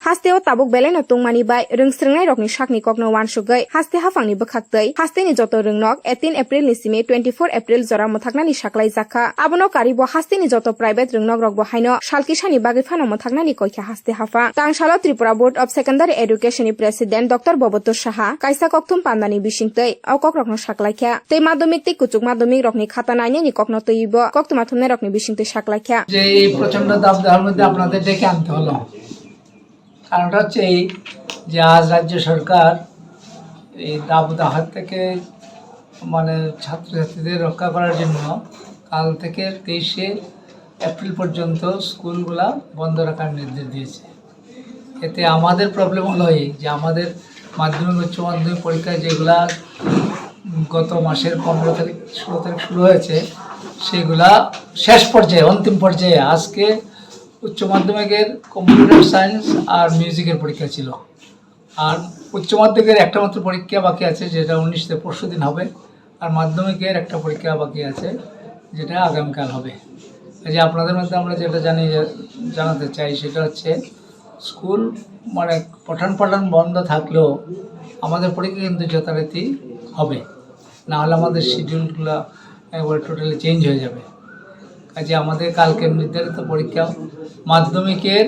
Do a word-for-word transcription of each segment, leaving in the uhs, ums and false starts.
Hasteo tabuk belaino tungmani bai rwngsrwngnairokni sakni kokno uansugwi haste haphangni bwkhaktwi hasteni joto rwngnok eighteen April ni simi twenty-four April jora mwthaknani saklaijakha. Abono karibo hasteni joto private rwngnokrokbo haino salkisani bagwi phano mwthaknani koikha haste haphang. Tangsalo Tripura Board of Secondary Education ni President Doctor Bobotur Saha kaisa kokthum pandani bisingtwi o kokrokno saklaikha tei madhyamik tei kuchuk madhyamik rokni khata nainani kokno twiwi bo koktwma thumnairokni bisingtwi saklaikha. যে এই প্রচণ্ড দাবদাহের মধ্যে আপনাদের ডেকে আনতে হলো, কারণটা হচ্ছে এই যে আজ রাজ্য সরকার এই দাবদাহ থেকে মানে ছাত্রছাত্রীদের রক্ষা করার জন্য কাল থেকে তেইশে এপ্রিল পর্যন্ত স্কুলগুলা বন্ধ রাখার নির্দেশ দিয়েছে। এতে আমাদের প্রবলেম হলো এই যে আমাদের মাধ্যমিক, উচ্চ মাধ্যমিক পরীক্ষা যেগুলা গত মাসের পনেরো তারিখ, ষোলো তারিখ শুরু হয়েছে, সেগুলা শেষ পর্যায়ে, অন্তিম পর্যায়ে। আজকে উচ্চ মাধ্যমিকের কম্পিউটার সায়েন্স আর মিউজিকের পরীক্ষা ছিল। আর উচ্চ মাধ্যমিকের একটা মাত্র পরীক্ষা বাকি আছে, যেটা উনিশ তে পরশু দিন হবে। আর মাধ্যমিকের একটা পরীক্ষা বাকি আছে, যেটা আগামীকাল হবে। এই যে আপনাদের মধ্যে আমরা যেটা জানি, জানাতে চাই, সেটা হচ্ছে স্কুল মানে পঠন পাঠন বন্ধ থাকলেও আমাদের পরীক্ষা কিন্তু যথারীতি হবে, না হলে আমাদের শিডিউলগুলো একবার টোটালি চেঞ্জ হয়ে যাবে। কাজে আমাদের কালকে নির্ধারিত পরীক্ষা মাধ্যমিকের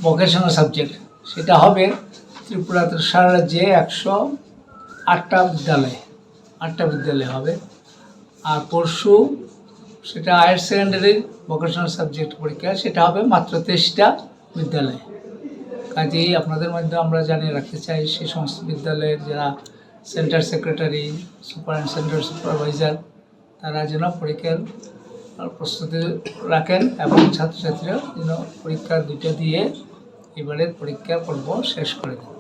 ভোকেশনাল সাবজেক্ট, সেটা হবে ত্রিপুরাতে সারা রাজ্যে একশো আটটা বিদ্যালয়ে, আটটা বিদ্যালয়ে হবে। আর পরশু সেটা হায়ার সেকেন্ডারির ভোকেশনাল সাবজেক্ট পরীক্ষা, সেটা হবে মাত্র তেইশটা বিদ্যালয়ে। কাজেই আপনাদের মধ্যে আমরা জানিয়ে রাখতে চাই, সেই সমস্ত বিদ্যালয়ের যারা centre secretary, super centre supervisor, তারা যেন পরীক্ষার প্রস্তুতি রাখেন এবং ছাত্রছাত্রীরা যেন পরীক্ষা দুইটা দিয়ে এবারের পরীক্ষা পর্ব শেষ করে দেন।